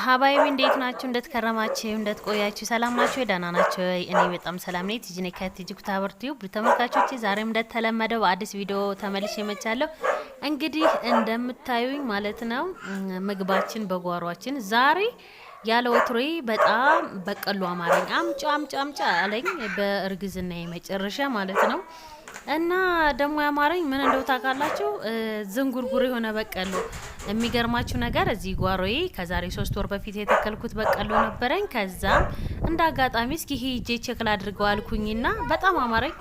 حبايبي እንዴት ናችሁ? እንዴት ከረማችሁ? እንዴት ቆያችሁ? ሰላም ናችሁ? ደህና ናችሁ? እኔ በጣም ሰላም ነኝ። ቲጂ ነኝ ከቲጂ ኩታበር ቲዩብ። ተመልካቾቼ ዛሬም እንደተለመደው በአዲስ ቪዲዮ ተመልሼ መጥቻለሁ። እንግዲህ እንደምታዩኝ ማለት ነው ምግባችን በጓሯችን ዛሬ ያለ ወትሮዬ በጣም በቀሉ አማረኝ። አምጫ አምጫ አምጫ አለኝ በእርግዝና የመጨረሻ ማለት ነው። እና ደግሞ ያማረኝ ምን እንደው ታውቃላችሁ? ዝንጉርጉር የሆነ በቀሎ። የሚገርማችሁ ነገር እዚህ ጓሮዬ ከዛሬ 3 ወር በፊት የተከልኩት በቀሎ ነበረኝ። ከዛም እንደ አጋጣሚ እስኪ ሄጄ check ላድርገው አልኩኝና በጣም አማረኝ።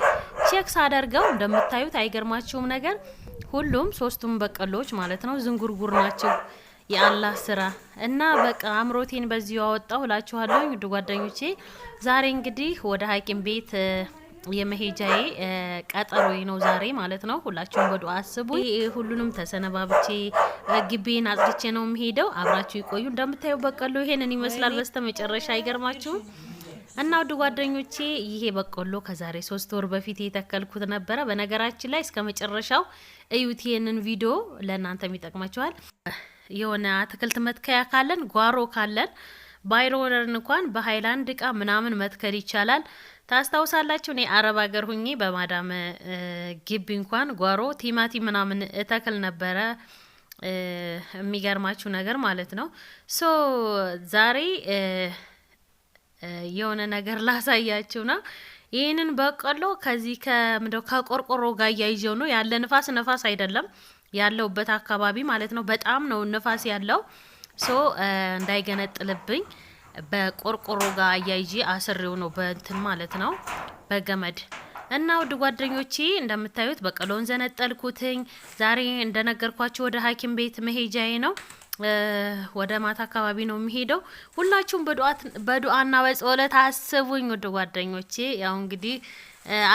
Check ሳደርገው እንደምታዩት አይገርማችሁም ነገር ሁሉም ሶስቱም በቀሎች ማለት ነው ዝንጉርጉር ናቸው። የአላህ ስራ እና በቃ አምሮቴን በዚሁ አወጣሁ እላችኋለሁ። ውድ ጓደኞቼ ዛሬ እንግዲህ ወደ ሐኪም ቤት የመሄጃዬ ቀጠሮዬ ነው ዛሬ ማለት ነው። ሁላችሁም በዱአ አስቡ። ሁሉንም ተሰነባብቼ ግቢን አጽድቼ ነው የምሄደው። አብራችሁ ይቆዩ። እንደምታዩ በቆሎ ይሄንን ይመስላል በስተ መጨረሻ አይገርማችሁም? እና ውድ ጓደኞቼ ይሄ በቆሎ ከዛሬ 3 ወር በፊት የተከልኩት ነበረ። በነገራችን ላይ እስከ መጨረሻው እዩት ይሄንን ቪዲዮ፣ ለእናንተም ይጠቅማችኋል። የሆነ አትክልት መትከያ ካለን፣ ጓሮ ካለን፣ ባይኖረን እንኳን በሀይላንድ እቃ ምናምን መትከል ይቻላል። ታስታውሳላችሁ፣ እኔ አረብ ሀገር ሁኜ በማዳም ግቢ እንኳን ጓሮ ቲማቲም ምናምን እተክል ነበረ። የሚገርማችሁ ነገር ማለት ነው። So ዛሬ የሆነ ነገር ላሳያችሁ ነው። ይህንን በቆሎ ከዚህ ከምንድነው ከቆርቆሮ ጋር እያይዘው ነው ያለ። ንፋስ ንፋስ አይደለም ያለውበት አካባቢ ማለት ነው። በጣም ነው ንፋስ ያለው። So እንዳይገነጥልብኝ በቆርቆሮ ጋር አያይዤ አስሬው ነው በእንትን ማለት ነው በገመድ። እና ውድ ጓደኞቼ እንደምታዩት በቆሎን ዘነጠልኩትኝ። ዛሬ እንደነገርኳችሁ ወደ ሐኪም ቤት መሄጃዬ ነው። ወደ ማታ አካባቢ ነው የሚሄደው። ሁላችሁም በዱአና በጸሎት አስቡኝ ውድ ጓደኞቼ። ያው እንግዲህ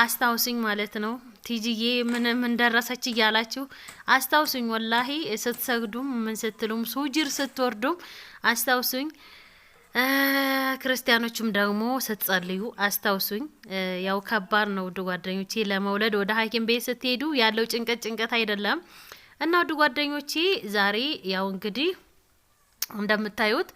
አስታውሱኝ ማለት ነው። ቲጂዬ ምን ምን ደረሰች እያላችሁ አስታውሱኝ። ወላሂ ስትሰግዱም ምን ስትሉም ሱጁድ ስትወርዱም አስታውሱኝ። ክርስቲያኖቹም ደግሞ ስትጸልዩ አስታውሱኝ። ያው ከባድ ነው ውድ ጓደኞቼ፣ ለመውለድ ወደ ሐኪም ቤት ስትሄዱ ያለው ጭንቀት ጭንቀት አይደለም። እና ውድ ጓደኞቼ ዛሬ ያው እንግዲህ እንደምታዩት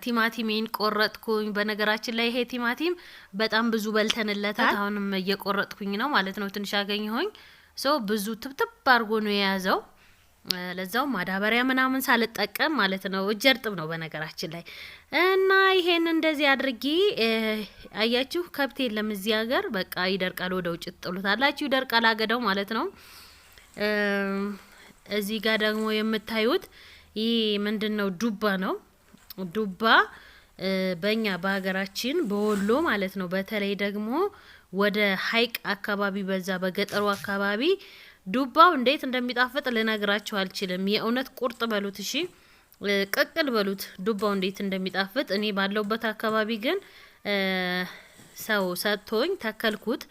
ቲማቲሜን ቆረጥኩኝ። በነገራችን ላይ ይሄ ቲማቲም በጣም ብዙ በልተንለታል። አሁንም እየቆረጥኩኝ ነው ማለት ነው። ትንሽ አገኘሁኝ። So ብዙ ትብትብ አድርጎ ነው የያዘው። ለዛው ማዳበሪያ ምናምን ሳልጠቀም ማለት ነው። እጀ እርጥብ ነው በነገራችን ላይ። እና ይሄን እንደዚህ አድርጌ አያችሁ፣ ከብት የለም እዚህ ሀገር፣ በቃ ይደርቃል። ወደ ውጭ ትጥሉታላችሁ፣ ይደርቃል አገዳው ማለት ነው። እዚህ ጋር ደግሞ የምታዩት ይህ ምንድን ነው? ዱባ ነው። ዱባ በእኛ በሀገራችን በወሎ ማለት ነው። በተለይ ደግሞ ወደ ሀይቅ አካባቢ በዛ በገጠሩ አካባቢ ዱባው እንዴት እንደሚጣፍጥ ልነግራችሁ አልችልም። የእውነት ቁርጥ በሉት፣ እሺ ቅቅል በሉት፣ ዱባው እንዴት እንደሚጣፍጥ። እኔ ባለውበት አካባቢ ግን ሰው ሰጥቶኝ ተከልኩት።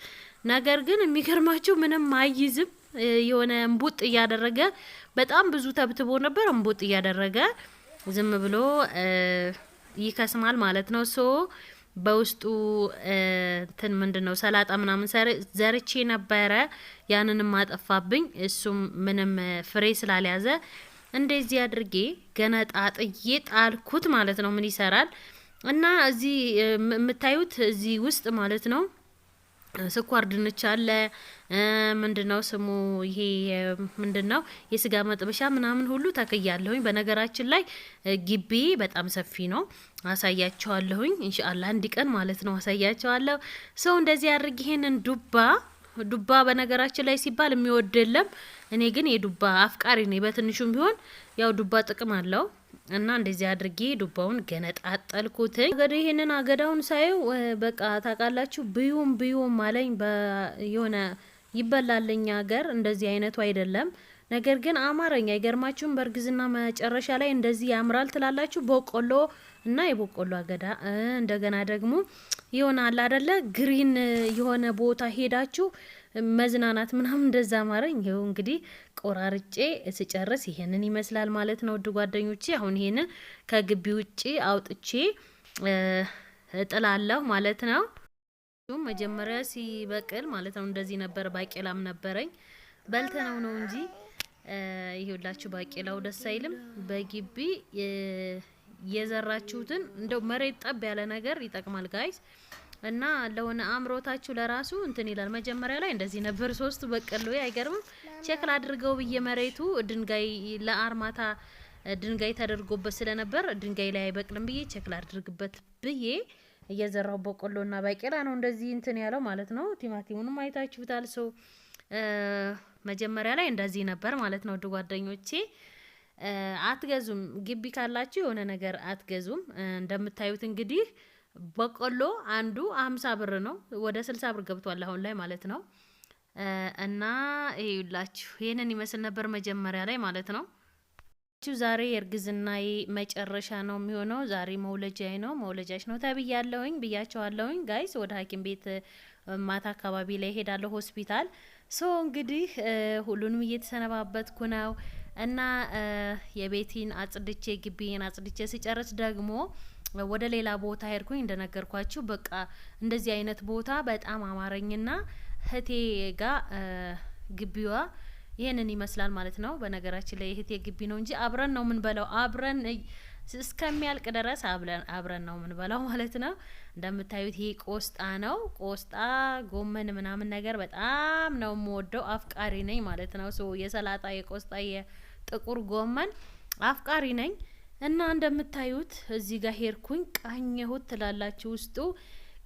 ነገር ግን የሚገርማችሁ ምንም አይይዝም። የሆነ እምቡጥ እያደረገ በጣም ብዙ ተብትቦ ነበር። እምቡጥ እያደረገ ዝም ብሎ ይከስማል ማለት ነው። So በውስጡ እንትን ምንድን ነው ሰላጣ ምናምን ዘርቼ ነበረ። ያንንም አጠፋብኝ። እሱም ምንም ፍሬ ስላልያዘ እንደዚህ አድርጌ ገነጣጥዬ ጣልኩት ማለት ነው። ምን ይሰራል? እና እዚህ የምታዩት እዚህ ውስጥ ማለት ነው ስኳር ድንች አለ። ምንድነው ስሙ ይሄ ምንድነው የስጋ መጥበሻ ምናምን ሁሉ ተክያለሁኝ። በነገራችን ላይ ግቢ በጣም ሰፊ ነው። አሳያቸዋለሁኝ ኢንሻአላህ አንድ ቀን ማለት ነው አሳያቸዋለሁ። ሰው እንደዚህ አድርግ ይሄንን ዱባ። ዱባ በነገራችን ላይ ሲባል የሚወድ የለም። እኔ ግን የዱባ አፍቃሪ ነኝ። በትንሹም ቢሆን ያው ዱባ ጥቅም አለው። እና እንደዚህ አድርጌ ዱባውን ገነጣጠልኩት። እንግዲህ ይሄንን አገዳውን ሳየው በቃ ታውቃላችሁ ብዩም ብዩም አለኝ። የሆነ ይበላልኝ ሀገር እንደዚህ አይነቱ አይደለም። ነገር ግን አማረኝ። አይገርማችሁም? በእርግዝና መጨረሻ ላይ እንደዚህ ያምራል ትላላችሁ። በቆሎ እና የበቆሎ አገዳ እንደገና ደግሞ ይሆናል አይደለ? Green የሆነ ቦታ ሄዳችሁ መዝናናት ምናምን እንደዛ አማረኝ። ይኸው እንግዲህ ቆራርጬ ስጨርስ ይሄንን ይመስላል ማለት ነው። ውድ ጓደኞቼ አሁን ይሄንን ከግቢ ውጪ አውጥቼ እጥላለሁ ማለት ነው። መጀመሪያ ሲበቅል ማለት ነው እንደዚህ ነበር። ባቄላም ነበረኝ በልተነው ነው እንጂ ይሄውላችሁ ባቄላው ደስ አይልም። በግቢ የዘራችሁትን እንደው መሬት ጠብ ያለ ነገር ይጠቅማል guys። እና ለሆነ አምሮታችሁ ለራሱ እንትን ይላል። መጀመሪያ ላይ እንደዚህ ነበር ሶስቱ በቀሎ አይገርምም? Check ላድርገው ብዬ መሬቱ ድንጋይ ለአርማታ ድንጋይ ተደርጎበት ስለነበር ድንጋይ ላይ አይበቅልም ብዬ check ላድርግበት ብዬ እየዘራው በቆሎና ባቄላ ነው እንደዚህ እንትን ያለው ማለት ነው። ቲማቲሙንም አይታችሁታል። So መጀመሪያ ላይ እንደዚህ ነበር ማለት ነው። ውድ ጓደኞቼ፣ አትገዙም። ግቢ ካላችሁ የሆነ ነገር አትገዙም። እንደምታዩት እንግዲህ በቆሎ አንዱ 50 ብር ነው። ወደ 60 ብር ገብቷል አሁን ላይ ማለት ነው። እና ይኸውላችሁ ይህንን ይመስል ነበር መጀመሪያ ላይ ማለት ነው። ዛሬ የእርግዝናዬ መጨረሻ ነው የሚሆነው። ዛሬ መውለጃዬ ነው፣ መውለጃሽ ነው ተብያለሁኝ ብያቸዋለሁኝ። Guys፣ ወደ ሐኪም ቤት ማታ አካባቢ ላይ ሄዳለሁ ሆስፒታል። So እንግዲህ ሁሉንም እየተሰነባበትኩ ነው እና የቤቴን አጽድቼ ግቢን አጽድቼ ስጨርስ ደግሞ ወደ ሌላ ቦታ ሄድኩኝ። እንደነገርኳችሁ በቃ እንደዚህ አይነት ቦታ በጣም አማረኝና እህቴ ጋ ግቢዋ ይህንን ይመስላል ማለት ነው። በነገራችን ላይ እህቴ ግቢ ነው እንጂ አብረን ነው የምንበላው፣ አብረን እስከሚያልቅ ድረስ አብረን ነው የምንበላው ማለት ነው። እንደምታዩት ይሄ ቆስጣ ነው። ቆስጣ፣ ጎመን ምናምን ነገር በጣም ነው የምወደው፣ አፍቃሪ ነኝ ማለት ነው። So የሰላጣ፣ የቆስጣ፣ የጥቁር ጎመን አፍቃሪ ነኝ። እና እንደምታዩት እዚህ ጋር ሄድኩኝ ቃኘሁት ትላላችሁ፣ ውስጡ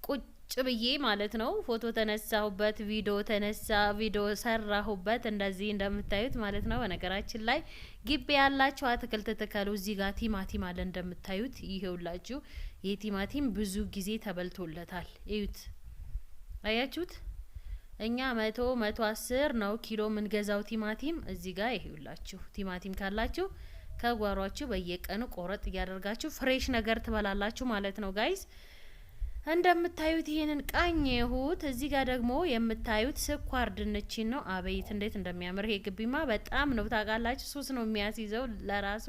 ቁጭ ብዬ ማለት ነው። ፎቶ ተነሳሁበት፣ ቪዲዮ ተነሳ፣ ቪዲዮ ሰራሁበት እንደዚህ እንደምታዩት ማለት ነው። በነገራችን ላይ ግቢ ያላችሁ አትክልት ትከሉ። እዚህ ጋር ቲማቲም አለ እንደምታዩት ይሄውላችሁ። ይህ ቲማቲም ብዙ ጊዜ ተበልቶለታል። እዩት፣ አያችሁት? እኛ 100፣ 110 ነው ኪሎ የምንገዛው ቲማቲም። እዚህ ጋር ይሄውላችሁ ቲማቲም ካላችሁ ከጓሯችሁ በየቀኑ ቆረጥ እያደርጋችሁ fresh ነገር ትበላላችሁ ማለት ነው guys። እንደምታዩት ይሄንን ቃኘሁት። እዚህ ጋር ደግሞ የምታዩት ስኳር ድንችን ነው። አቤት እንዴት እንደሚያምር! ይሄ ግቢማ በጣም ነው ታውቃላችሁ፣ ሱስ ነው የሚያስይዘው ለራሱ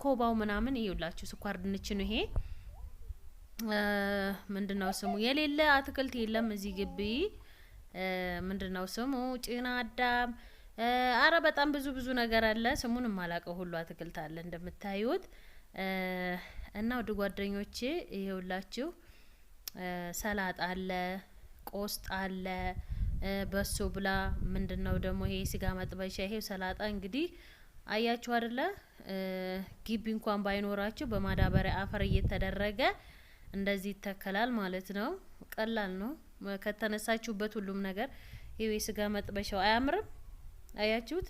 ኮባው ምናምን። ይኸውላችሁ ስኳር ድንች ነው ይሄ። ምንድነው ስሙ? የሌለ አትክልት የለም እዚህ ግቢ። ምንድነው ስሙ? ጭና አዳም፣ አረ በጣም ብዙ ብዙ ነገር አለ። ስሙን የማላውቀው ሁሉ አትክልት አለ እንደምታዩት። እና ውድ ጓደኞቼ ይኸውላችሁ ሰላጣ አለ፣ ቆስጣ አለ፣ በሶ ብላ፣ ምንድነው ደግሞ ይሄ ስጋ መጥበሻ። ይሄ ሰላጣ እንግዲህ አያችሁ አይደለ? ግቢ እንኳን ባይኖራችሁ በማዳበሪያ አፈር እየተደረገ እንደዚህ ይተከላል ማለት ነው። ቀላል ነው ከተነሳችሁበት ሁሉም ነገር። ይሄ የስጋ መጥበሻው አያምርም? አያችሁት?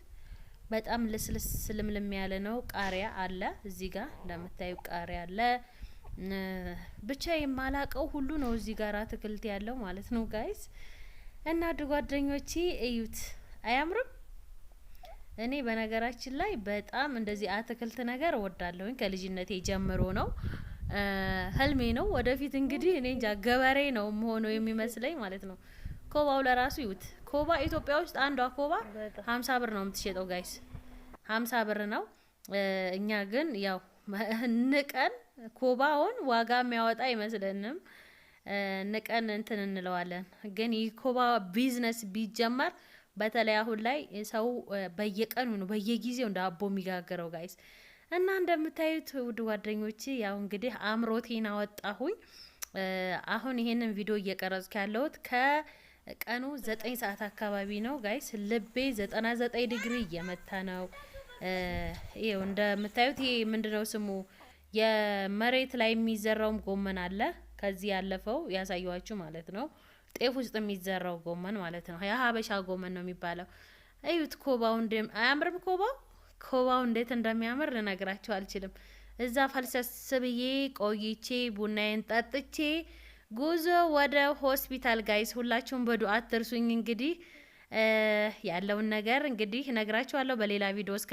በጣም ልስልስ ልምልም ያለ ነው። ቃሪያ አለ እዚህ ጋር እንደምታዩ ቃሪያ አለ። ብቻ የማላቀው ሁሉ ነው እዚህ ጋር አትክልት ያለው ማለት ነው guys። እና ውድ ጓደኞቼ እዩት፣ አያምርም? እኔ በነገራችን ላይ በጣም እንደዚህ አትክልት ነገር እወዳለሁኝ፣ ከልጅነቴ ጀምሮ ነው፣ ህልሜ ነው። ወደፊት እንግዲህ እኔ እንጃ ገበሬ ነው መሆነው የሚመስለኝ ማለት ነው። ኮባው ለራሱ ይዩት። ኮባ ኢትዮጵያ ውስጥ አንዷ ኮባ 50 ብር ነው የምትሸጠው guys፣ 50 ብር ነው። እኛ ግን ያው ንቀን ኮባውን ዋጋ የሚያወጣ አይመስለንም። ንቀን እንትን እንለዋለን። ግን ይህ ኮባ ቢዝነስ ቢጀመር በተለይ አሁን ላይ ሰው በየቀኑ ነው በየጊዜው እንደ አቦ የሚጋግረው guys። እና እንደምታዩት ውድ ጓደኞቼ ያው እንግዲህ አምሮቴን አወጣሁኝ። አሁን ይሄንን ቪዲዮ እየቀረጽኩ ያለሁት ከቀኑ 9 ሰዓት አካባቢ ነው guys። ልቤ 99 ዲግሪ እየመታ ነው። ይኸው እንደምታዩት ይሄ ምንድነው ስሙ የመሬት ላይ የሚዘራውም ጎመን አለ። ከዚህ ያለፈው ያሳየኋችሁ ማለት ነው። ጤፍ ውስጥ የሚዘራው ጎመን ማለት ነው። የሀበሻ ጎመን ነው የሚባለው። እዩት ኮባው እንደ አያምርም? ኮባው እንዴት እንደሚያምር ልነግራችሁ አልችልም። እዛ ፈልሰስ ብዬ ቆይቼ ቡናዬን ጠጥቼ ጉዞ ወደ ሆስፒታል guys። ሁላችሁም በዱአ አትርሱኝ። እንግዲህ ያለውን ነገር እንግዲህ እነግራችኋለሁ በሌላ ቪዲዮ እስከ